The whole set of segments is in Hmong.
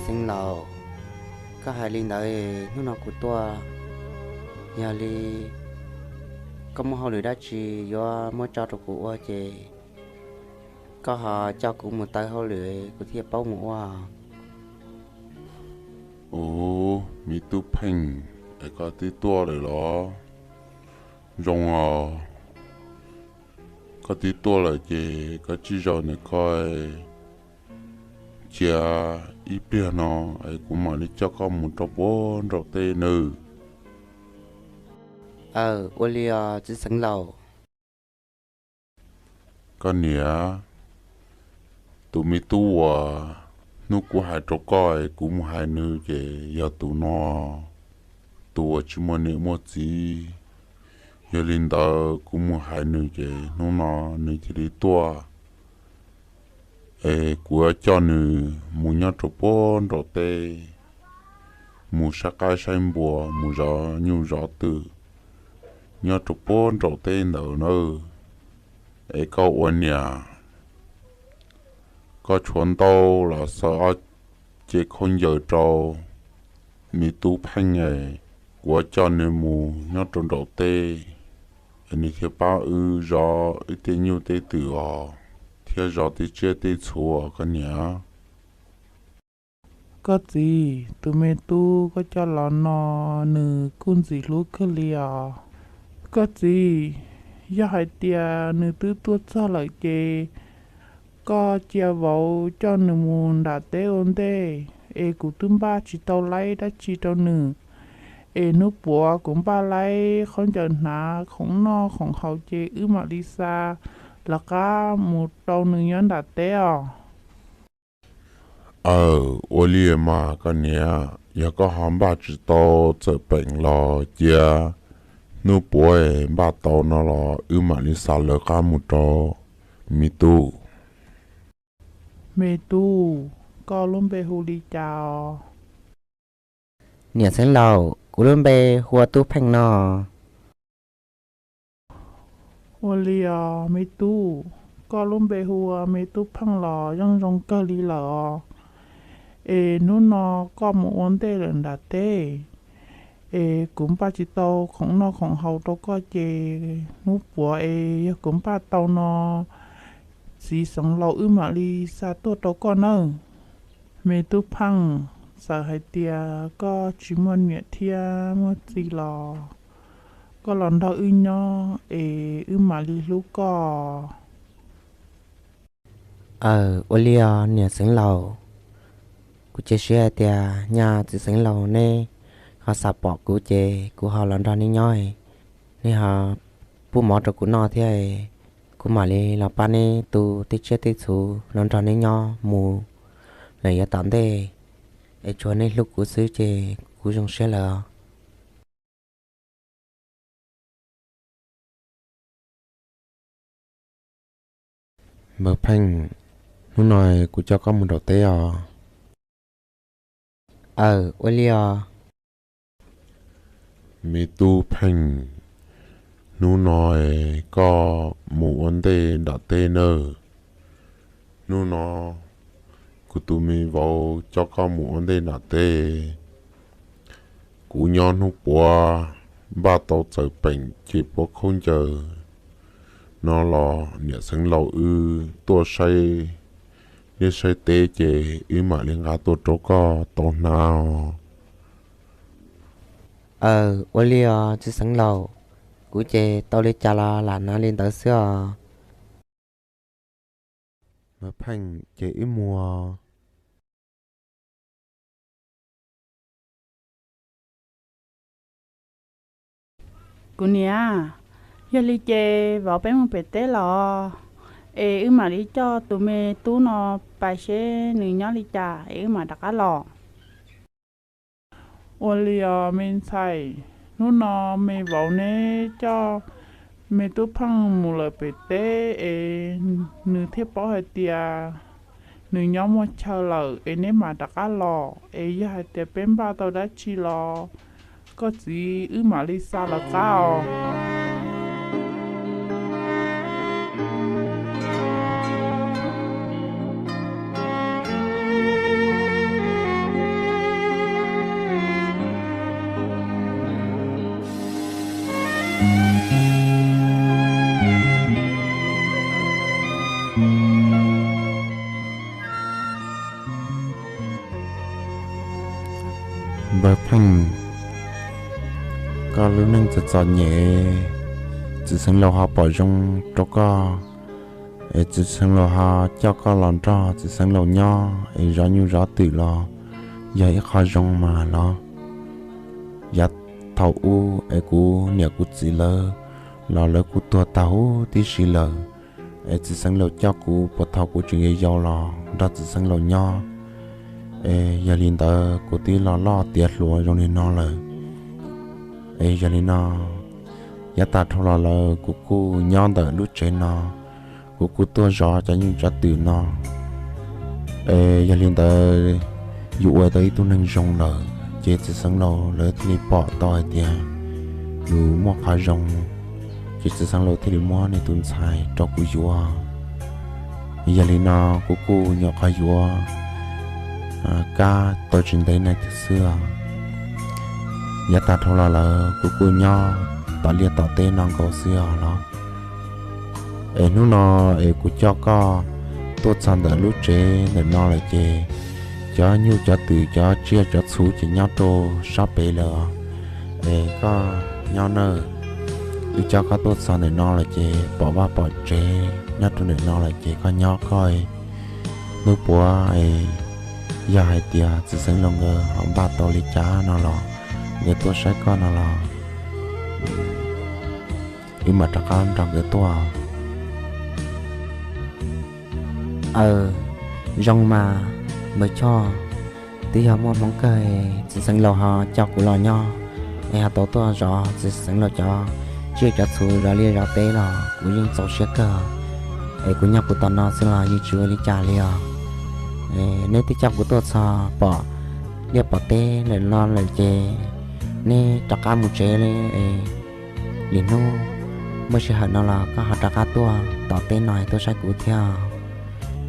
Xeev Laus, koj hais li ntawd hnub no kuv tuaj, yog li koj muaj hauj lwm dab tsi yuav muab tso rau kuv ua ces koj ho coj kuv mus taw hauj lwm kuv thiaj paub mus ua. Ub, me tub Pheej, es koj twb tuaj lawm los? Zoo os, koj twb tuaj lawm ces koj tsij zaum ntawm ko, cia ib pliag no es kuv mam li coj koj mus rau puag nraum teb nawb. Aw, ua li os txiv Xeev Laus. Koj niam, tus me tub uas hnub kuv hais rau koj es kuv mus hais nws ces yog tus no, tus uas tsis muaj niam muaj txiv. Yog li ntawd kuv mus hais nws ces hnub no nws cia li tuaj, es kuv yuav coj nws mus nyob rau puag nraum teb, mus saib qaib saib npua, mus zov nyuj zov twm nyob rau puag nraum teb ntawd na. Es koj ua niam, koj tshuav ntaub los xaws ob ce khaub ncaws rau me tub Pheej es kuv yuav coj nws mus nyob rau nraum teb, es nws thiaj pab wb zov wb tej nyuj tej twm os, thiab zov tej tsiaj tej txhu os koj niam. Koj txiv, tus me tub koj coj los no nws kuj ntxim hlub kawg li os. Koj txiv, yog hais tias nws twb tuaj txog lawm ces koj cia vauv coj nws mus nram teb ua ntej, es kuv twb npaj tsis tau laib dab tsi rau nws, es hnub puav kuv npaj laib khaub ncaws hnav khoom noj khoom haus ces wb mam li xa lawv qab mus rau nws nyob nram teb os. Aw, ua li mas koj niam, yog koj ho npaj tsis tau txawm peem los cia hnub puav es npaj tau no los wb mam li xa lawv qab mus rau me tub. Me tub, koj lub npe hu li cas os? Niam Xeev Laus, kuv lub npe hu ua Tub Pheej no. Ua li os me tub, koj lub npe hu ua me Tub Pheej los yeej zoo kawg li lawm os. Es hnub no koj mus ua ntej lawm nram teb, es kuv npaj tsis tau khoom noj khoom haus rau koj ces hnub puav es yog kuv npaj tau no txiv Xeev Laus wb mam li xa tuaj rau koj nawb. Me Tub Pheej, txawm hais tias koj tsis muaj niam thiab muaj txiv los koj los nrog wb nyob es wb mam li hlub koj. Aw, ua li os niam Xeev Laus, kuv cia siab hais tias nyaj txiv Xeev Laus neb ho xav pom kuv ces kuv ho los nrog neb nyob, neb ho pub mov rau kuv noj thiab, kuv mam li los pab neb tu tej tsiaj tej txhu los nrog neb nyob mus lawm yav tom ntej, es tsuav neb hlub kuv xwb ces kuv zoo siab lawm os. Npawg Pheej, hnub no kuv coj koj mus nraum teb os. Aw, ua li os. Me tub Pheej, hnub no koj mus ua ntej nram teb nawb. Hnub no kuv tus me vauv coj koj mus ua ntej nram teb. Kuv nyob hnub puav npaj tau txawm peem ces puav khaub ncaws no los niam Xeev Laus wb tuaj saib liaj saib teb ces wb mam li nqa tuaj rau koj tau hnav os. Aw, ua li os txiv Xeev Laus, kuv ces tau li cas los lam hnav li ntawd xwb os. Npawg Pheej, ces wb mus. Kuv niam, yog li ces vauv peb mus pem teb los, es wb mam li coj tus me tub no pais seb nws nyob li cas es wb mam rov qab los. Ua li os me ntxhais, hnub no me vauv neb coj me tub Pheej mus lawm pem teb es nws thiaj paub hais tias nws nyob muaj chaw lawm es neb mam rov qab los, es yog hais tias peb npaj tau dab tsi los koj txiv wb mam li xa lawv qab os. Npawg Pheej, koj lub neej txom txom nyem, txiv xeev laus ho pom zoo rau koj, es txiv xeev laus ho coj koj los nrog txiv xeev laus nyob es zov nyuj zov twm los yog ib qho zoo mas los. Yav thaum ub es kuv niam kuv txiv lawv los lawv kuj tuag tag huv tib si lawm, es txiv xeev laus coj kuv puag thaum kuv tseem yau yau los nrog txiv xeev laus nyob, es yog li ntawd kuv twb los loj tiav hluas zoo li no lawm. Es yog li no, yav tas dhau los lawm kuv kuj nyob ntawm lub tsev no, kuv kuj tuaj zov cov nyuj cov twm no. Es yog li ntawd, yus ua tau ib tug neeg zoo lawm ces txiv xeev laus lawv thiaj li pom tau hais tias yus muaj qhov zoo, ces txiv xeev laus thiaj li muab nws tus ntxhais rau kuv yuav. Yog li no, kuv kuj nyuam qhuav yuav kab tau tsis ntev no xwb. Yav tas dhau los lawm kuv kuj nyob tom liaj tom teb no nkaus xwb os los. Es hnub no es kuv coj koj tuaj txog ntawm lub tsev ntawm no lawm ces cov nyuj cov twm cov tsiaj cov txhu ces nyob rau sab pem lawm. Es koj nyob nawb, wb coj koj tuaj txog ntawm no lawm ces pom vaj pom tsev nyob rau ntawm no lawm ces koj nyob koj. Hnub puav yog hais tias txiv xeev laus nkawd ho npaj tau li cas no los, nkawd tuaj saib koj no los, wb mam rov qab nrog nkawd tuaj. Aw, zoo mas, npawg Choj, twb yog muaj hmoov kawg, txiv xeev laus ho coj kuv los nyob, es ho tau tuaj zov txiv xeev laus cov tsiaj cov txhu zov liaj zov teb los kuv yeej txaus siab kawg. Es kuv nyob kuv tom no xwb los yeej tsis ua li cas li os. Neb twb coj kuv tuaj txog pom liaj pom teb ntawm no lawm ces neb rov qab mus tsev li. Lwm hnub muaj sij hawm no los koj ho rov qab tuaj tom teb no tuaj saib kuv thiab,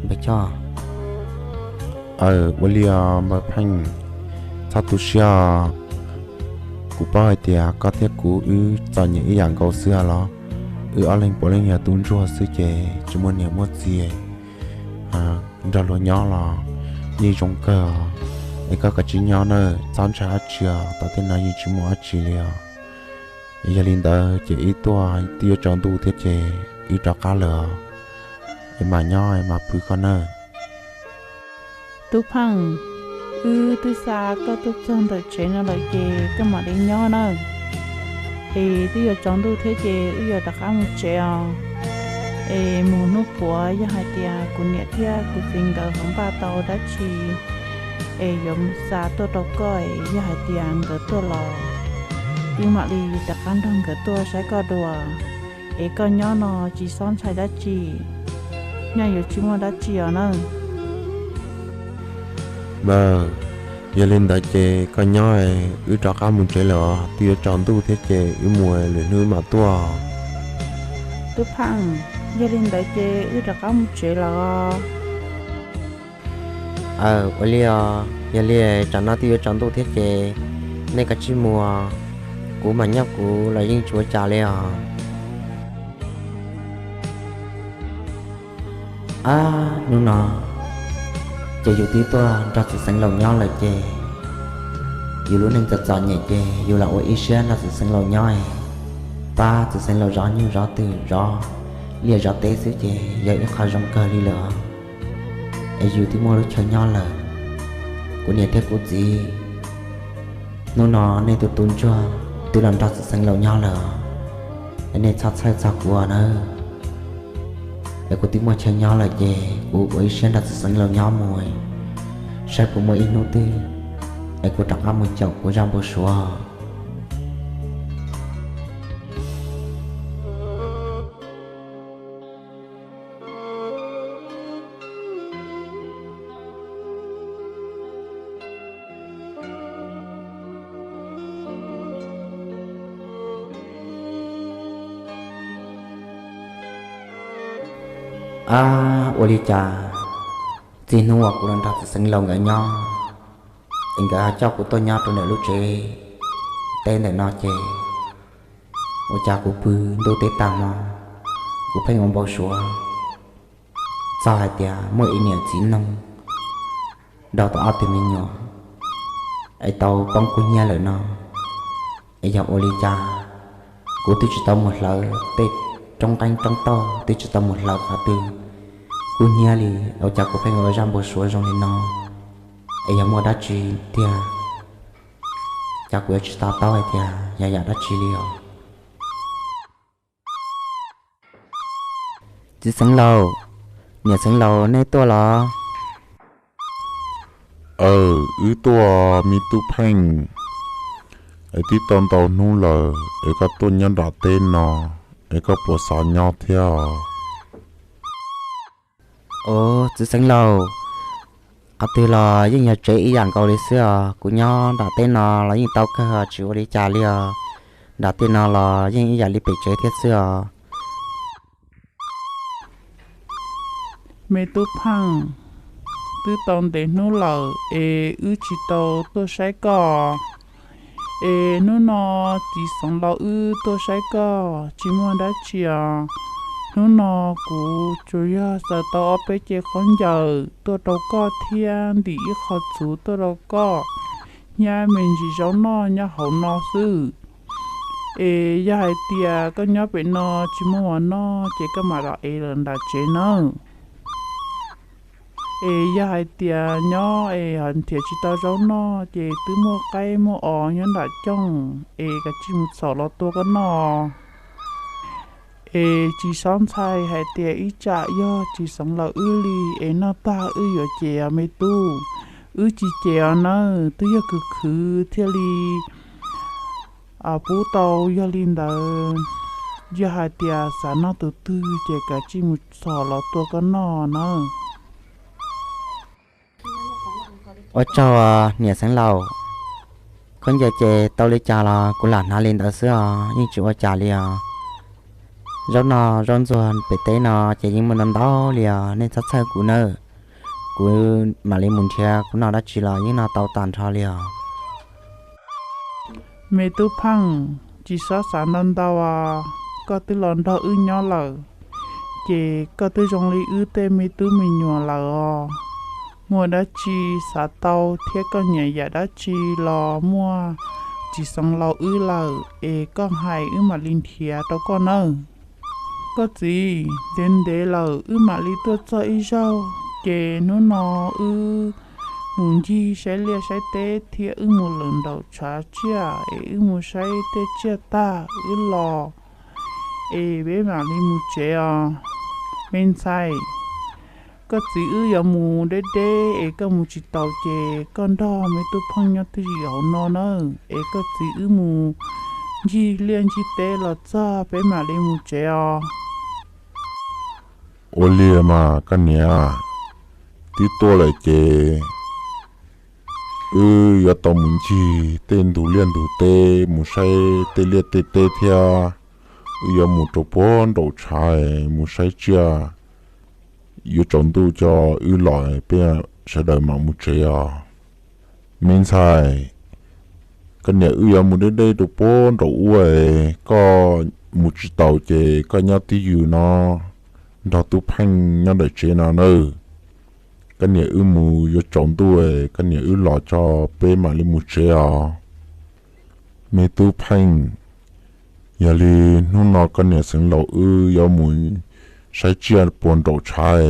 npawg Choj. Aw, ua li os npawg Pheej, txhob tu siab. Kuv paub hais tias koj thiab kuv wb txom nyem ib yam nkaus xwb los, wb ob leeg puav leej yog tub ntsuag xwb ces tsis muaj niam muaj txiv, nrog luag nyob los yeej zoo kawg. Es koj kav tsij nyob nawb, txhob ntshai dab tsi os, tom tej no yeej tsis muaj dab tsi li os. Yog li ntawd ces wb tuaj twb yuav tsaus ntuj thiab ces wb rov qab lawm os. Es mam nyob es mam pw koj nawb. Tub Pheej, wb twb xa koj tuaj txog ntawm tsev no lawm ces koj mam li nyob nawb. Es twb yuav tsaus ntuj thiab ces wb yuav rov qab mus tsev os. Es mus hnub puav yog hais tias kuv niam thiab kuv txiv nkawd ho npaj tau dab tsi es yuav xa tuaj rau koj, es yog hais tias nkawd tuaj los wb mam li rov qab nrog nkawd tuaj saib koj dua. Es koj nyob no tsis txhob ntshai dab tsi, nyob yuav tsis muaj dab tsi os nawb. Yog li ntawd ces koj nyob, wb rov qab mus tsev lawm os, twb yuav tsaus ntuj thiab ces wb mus, lwm hnub mam tuaj. Tub Pheej, yog li ntawd ces wb rov qab mus tsev lawm os. Aw, ua li os, yog li tsam no twb yuav tsaus ntuj thiab ces nej kav tsij mus, kuv mam nyob kuv los yeej tsis ua cas li os. Ab, hnub no ces yus twb tuaj nrog txiv xeev laus nyob lawm ces yus lub neej txom txom nyem ces yus los ua ib siab nrog txiv xeev laus nyob, pab txiv xeev laus zov nyuj zov twm zov liaj zov teb xwb ces yog ib qho zoo kawg li lawm. Es yus twb muaj lub chaw nyob lawm, kuv niam thiab kuv txiv, hnub no nej tus tub ntsuag twb los nrog txiv xeev laus nyob lawm, es nej txhob txhawj txog kuv nawb. Es kuv twb muaj chaw nyob lawm ces kuv ua ib siab nrog txiv xeev laus nyob mus, saib puas muaj ib hnub twg es kuv rov qab mus caum kuv zaj npau suav. Ab, ua li cas txij hnub uas kuv los nrog txiv xeev laus nkawd nyob, es nkawd ho coj kuv tuaj nyob rau ntawm lub tsev teb ntawm no ces ua cas kuv pw ntuj teb tag hmo, kuv pheej ua npau suav txog hais tias muaj ib niam txiv noog nrog tau ob tug me nyuam, es tau poob kub hnyiab lawm no, es yog ua li cas kuv twb tsis tau mus hlawv tej roob qeeb roob tauj, twb tsis tau mus hlawv qhov twg, kub hnyiab li, ua cas kuv pheej ua zaj npau suav zoo li no? Es yog muaj dab tsi tiag, cas kuv yuav tsis to taub hais tias yog yam dab tsi li os? Txiv xeev laus, niam xeev laus nej tuaj los? Aw, wb tuaj me tub Pheej, es twb tau ntau hnub lawm es koj tuaj nyob nram teb no, es koj puas xav nyob thiab os? Ua, txiv xeev laus, qhov twg los yeej yog tsev ib yam nkaus li xwb os. Kuv nyob nram teb no los yeej tau kawg, tsis ua li cas li os. Nram teb no los yeej ib yam li pem tsev thiab xwb os. Me tub Pheej, twb tau ntev hnub lawm es wb tsis tau tuaj saib koj. Es hnub no txiv xeev laus wb tuaj saib koj tsis muaj dab tsi os. Hnub no kuv tsuas yog xaws tau ob peb ce khaub ncaws tuaj rau koj thiab ntim ib qho txhuv tuaj rau koj, hnyiab me ntsis zaub noj nyob hauv no xwb. Es yog hais tias koj nyob pem no tsis muaj ua noj ces koj mam los ev lawm nram tsev nawb. Es yog hais tias nyob es nrhiav tsis tau zaub noj ces twb muaj qaib muaj os nyob nram cooj, es kav tsij mus txhom los tua koj noj. Es tsis txhob ntshai hais tias ib tsam yog txiv xeev laus wb li es noj tag wb yuav cem os me tub. Wb tsis cem os nawb, twb yog khwv khwv thiaj li pub tau. Yog li ntawd, yog hais tias xav noj tus twg ces kav tsij mus txhom los tua koj noj nawb. Ua tsaug niam xeev laus, khaub ncaws ces tau li cas los kuv lam hnav li ntawd xwb os, yeej tsis ua cas li os. Zaub noj zaub ntxuag pem teb no ces yeej muaj ntau ntau li os, nej txhob txhawj kuv nawb. Kuv mam li mus nrhiav kuv noj dab tsi los yeej noj tau tag nrho li os. Me tub Pheej, tsis txhob xav ntau ntau os, koj twb los nrog wb nyob lawm, ces koj twb zoo li wb tej me tub me nyuam lawm os. Muaj dab tsi xav tau thiab koj nyiam yam dab tsi los muaj txiv xeev laus wb lawm es koj hais wb mam li nrhiav rau koj nawb. Koj txiv, ntev ntev lawm wb mam li tuaj txog ib zaug, ces hnub no wb mus ncig saib liaj saib teb thiab wb mus lawm nraum tshav tsiaj es wb mus saib tej tsiaj tag wb los, es peb mam li mus tsev os. Me ntxhais, koj txiv wb yuav mus deb deb es koj mus tsis taus ces koj nrog me tub Pheej nyob twj ywm hauv no nawb, es koj txiv wb mus ncig liaj ncig teb los txog peb mam li mus tsev os. Ua li mas koj niam, twb tuaj lawm ces wb yuav tau mus ncig tej ntug liaj ntug teb, mus saib tej liaj tej teb thiab. Wb yuav mus rau puag nraum tshav mus saib tsiaj, yuav tsaus ntuj tso wb los peb sawv daws mam mus tsev os. Me ntxhais, koj niam wb yuav mus deb deb rau puag nraum ub, koj mus tsis taus ces koj nyob twj ywm no nrog tub Pheej nyob ntawm tsev no nawb. Koj niam wb mus yuav tsaus ntuj, koj niam wb los tso peb mam li mus tsev os. Me tub Pheej, yog li hnub no koj niam xeev laus wb yuav mus saib tsiaj puag nraum tshav,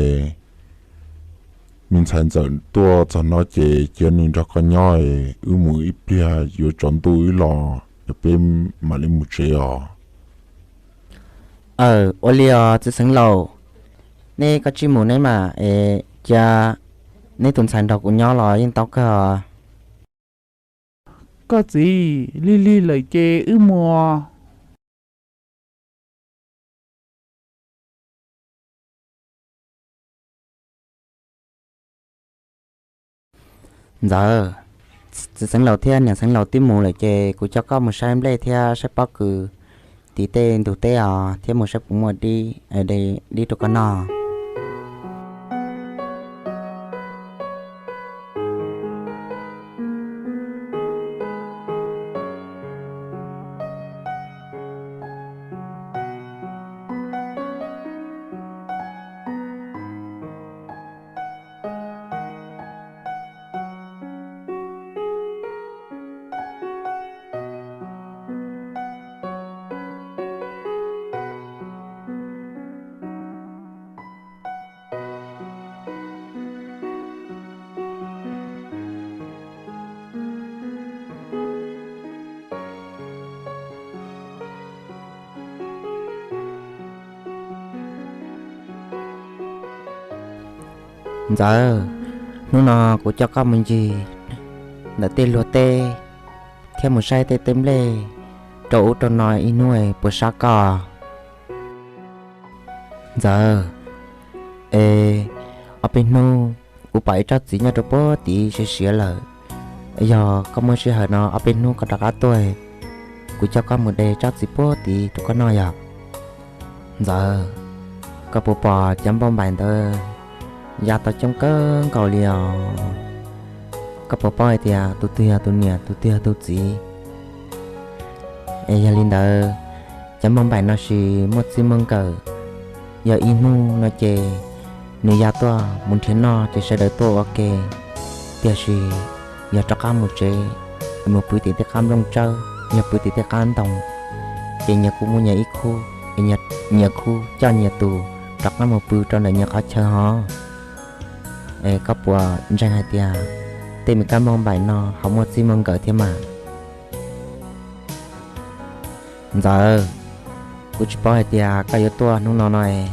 me ntxhais ntxawm tuaj txog no ces cia nws nrog koj nyob, wb mus ib pliag yuav tsaus ntuj wb los peb mam li mus tsev os. Aw, ua li os txiv xeev laus, neb koj tsij mus neb mas es cia neb tus ntxhais nrog kuv nyob los yeej tau kawg os. Koj txiv, lig lig lawm ces wb mus. Ntxawm, txiv xeev laus thiab niam xeev laus twb mus lawm ces kuv coj koj mus saib nplej thiab saib pob kws tim tej ntug teb os, thiab mus saib puas muaj dib, dib rau koj noj. Ntxawm, hnub no kuv coj koj mus ncig ntawm tej luag teb thiab mus saib tej teb nplej rau ub rau no ib hnub puas sab koj? Ntxawm, es ob peb hnub kuv pom ib tsob txiv nyob rau puag tid siav siav lawm. Yog koj muaj sij hawm no ob peb hnub koj rov qab tuaj, kuv coj koj mus de tsob txiv puag tid rau koj noj yog? Ntxawm, koj puas pom cov npauj npaim ntawd ya tau coob kawg nkaus li os? Koj puas paub hais tias tus twg yog tus niam tus twg yog tus txiv? Es yog li ntawd, cov npauj npaim no sis muaj txij muaj nkawm, yog ib hnub no ces nws ya tuaj mus nrhiav noj ces sawv daws tuaj ua ke. Tiam sis yog rov qab mus tsev, mus pw tim tej qab nplooj tsawb, yog pw tim tej qab ntoo, ces nyias kuj muaj nyias ib khub, nyias khub coj nyias tus rov qab mus pw rau ntawm nyias qhov chaw hov. Es koj puas ntseeg hais tias tej me kab npauj npaim no ho muaj txij muaj nkawm thiab mas? Ntxawm, kuv tsis paub hais tias koj yuav tuaj hnub no no es,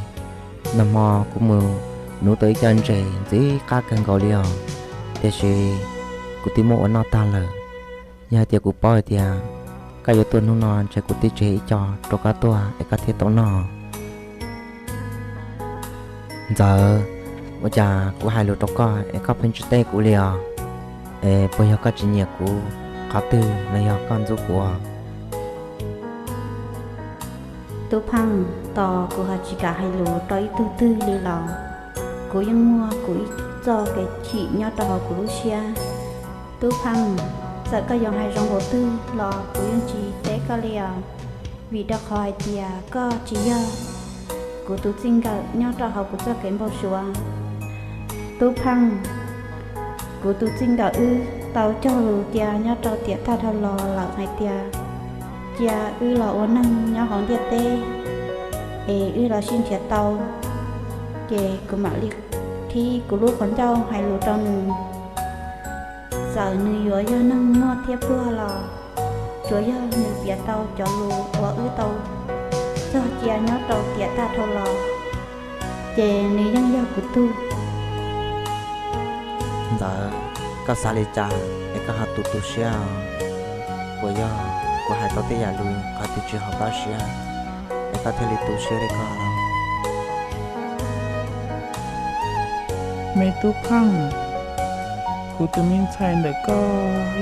nag hmo kuv mus nuv tau ib co ntses ntxim qab kawg nkaus li os, tiam sis kuv twb muab ua noj tag lawm. Yog hais tias kuv paub hais tias koj yuav tuaj hnub no ntshe kuv twb tseg ib co rau koj tuaj es koj thiaj tau noj. Ntxawm, ua cas kuv hais lus rau koj es koj pheej tsis teb kuv li os? Es puas yog koj tsis nyiam kuv qhov twg los yog koj ntxub kuv? Tub Pheej, tos kuv ho tsis kam hais lus rau ib tug twg li los kuv yeej muaj kuv ib txoj kev chim nyob rau hauv kuv lub siab. Tub Pheej, txawm koj yuav hais zoo npaum twg los kuv yeej tsis teb koj li os, vim rau qhov hais tias koj tsis yog kuv tus txij nkawm nyob rau hauv kuv txoj kev npau suav. Tub Pheej, kuv tus txij nkawm wb tau cog lus tias nyob rau tiam tag dhau los lawm hais tias cia wb los ua neeg nyob hauv ntiaj teb es wb los sib nrhiav tau, ces kuv mam li qhib kuv lub qhov ncauj hais lus rau nws. Txawm nws yuav yog neeg muaj thiab pluag los tsuav yog nws piav tau cov lus uas wb tau txog cia nyob rau tiam tag dhau los, ces nws yeej yog kuv tug. Ntxawm, koj xav li cas es koj ho tu tu siab? Puas yog kuv hais tau tej yam lus qhov twg tsis haum koj siab es koj thiaj li tu siab li koj? Me Tub Pheej, kuv tus me ntxhais ntawm koj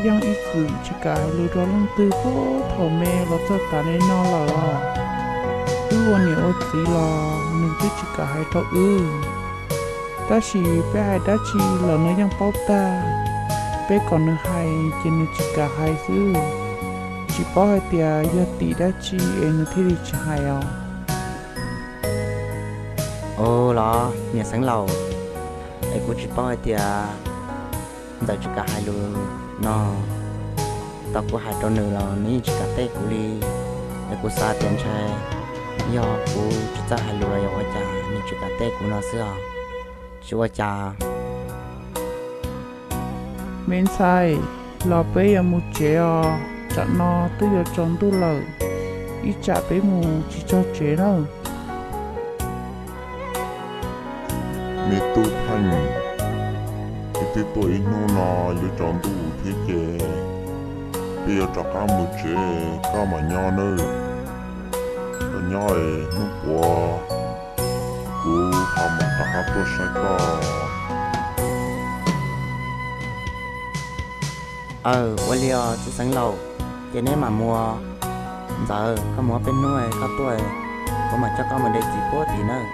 yeej ib txwm tsis kam hais lus rau leej twg puag thaum me los txog tav li no lawm os. Wb ua niam ua txiv los nws twb tsis kam hais rau wb. Tab sis peb hais dab tsi los nws yeej paub tag. Peb kom nws hais ces nws tsis kam hais xwb. Tsis paub hais tias yog tim dab tsi es nws thiaj li tsis hais os. Ua los niam Xeev Laus, es kuv tsis paub hais tias Ntxawm tsis kam hais lus no, tau kuv hais rau nws los nws yeej tsis kam teb kuv li. Es kuv xav tias ntshai yog kuv tsis txawj hais lus los yog ua cas nws tsis kam teb kuv no xwb os. Tsis ua cas. Me ntxhais, los peb yuav mus tsev os, tsam no twb yuav tsaus ntuj lawm, ib tsam peb mus tsis txog tsev nawb. Me Tub Pheej, wb twb tuaj ib hnub no yuav tsaus ntuj thiab ces peb yuav rov qab mus tsev, koj mam nyob nawb. Koj nyob es hnub puav kuv ho mam rov qab tuaj saib koj. Aw, ua li os txiv Xeev Laus, ces neb mam mus. Ntxawm, koj mus ob peb hnub koj tuaj, kuv mam coj koj mus de txiv puag tim nawb.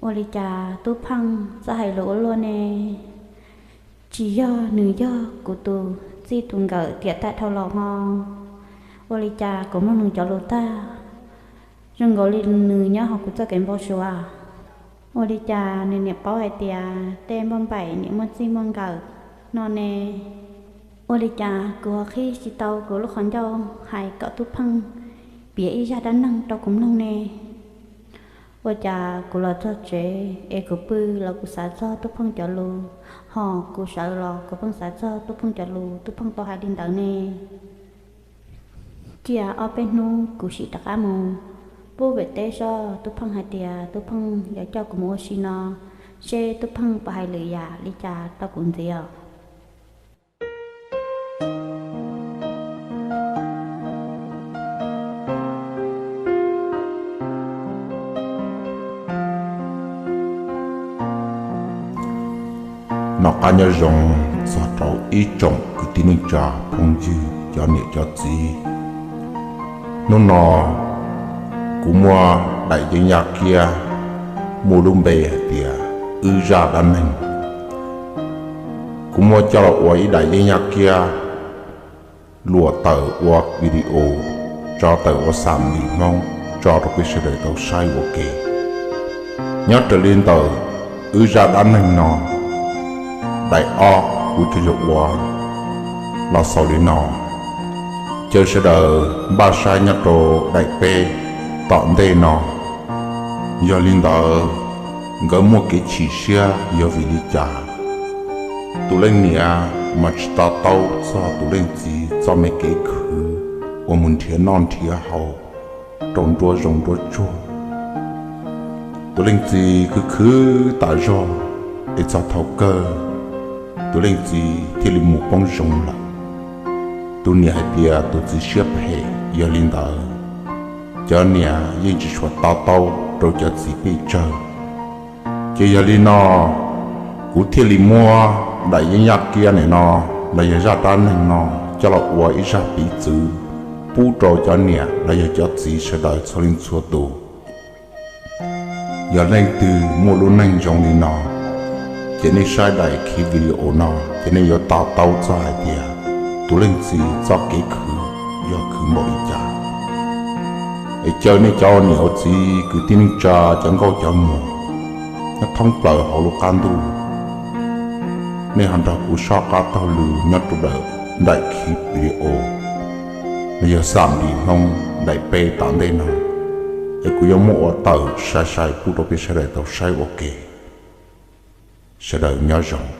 Ua li cas Tub Pheej txawj hais lus ua luaj ne? Tsis yog nws yog kuv tus txij tus nkawm tiam tag dhau los ho? Ua li cas kuv mloog nws cov lus tag zoo nkaus li nws nyob hauv kuv txoj kev npau suav? Ua li cas nws niam paub hais tias tej npauj npaim niam muaj txij muaj nkawm no ne? Ua li cas kuv ho qhib tsis tau kuv lub qhov ncauj hais kom Tub Pheej piav ib zaj dab neeg rau kuv mloog ne? Ua cas kuv los txog tsev es kuv pw los kuv xav txog Tub Pheej cov lus, ho kuv sawv los kuv pheej xav txog Tub Pheej cov lus Tub Pheej tau hais li ntawd ne? Cia ob peb hnub kuv sim rov qab mus pub pem teb soj Tub Pheej hais tias Tub Pheej yuav coj kuv mus ua si no, seb Tub Pheej puas hais lwm yam li cas rau kuv ntxiv os. Noj qab nyob zoo txog rau ib tsoom kwv tij neej tsa phooj ywg cov niam cov txiv. Hnub no kuv muaj daim yeeb yaj kiab muaj lub npe hais tias wb zaj dab neeg. Kuv muaj coj los ua ib daim yeeb yaj kiab luam tawm ua video, tso tawm ua xam li Hmoob tso rau peb sawv daws tau saib ua ke. Nyob raws li ntawm wb zaj dab neeg no, daim ob kuv coj los ua los xaus li no, caw sawv daws npaj saib nyob rau daim peb tom ntej no. Yog li ntawd, nkawd muaj kev chim siab yog vim li cas? Tus leej niam mas tsis to taub txog tus leej txiv txoj me kev khwv uas mus nrhiav noj nrhiav haus rau nruab zoov nruab tsuag. Tus leej txiv khwv khwv tas zog es txog thaum kawg tus leej txiv thiaj li mus poob zoov lawm. Tus niam hais tias tus txiv siab phem, yog li ntawd cov niam yeej tsis tshua to taub rau cov txiv pej tsawg. Ces yog li no, kuv thiaj li muab daim yeeb yaj kiab nim no los yog zaj dab neeg no coj los ua ib zaj piv txwv pub rau cov niam los yog cov txiv sawv daws txhua leej txhua tus. Yog leej twg muaj lub neej zoo li no, ces nej saib daim khiv video no ces nej yuav to taub txog hais tias tus leej txiv txoj kev khwv yog khwv npaum li cas. Es caw nej cov niam ua txiv kwv tij neej tsa cov nkauj cov muam nyob thoob plaws hauv lub qab ntuj, nej ho nrog kuv soj qab taug lw nyob rau daim khiv video los yog xam li Hmoob daim peb tom ntej no, es kuv yuav muab ua tawm sai sai pub rau peb sawv daws tau saib ua ke. Sawv daws nyob zoo.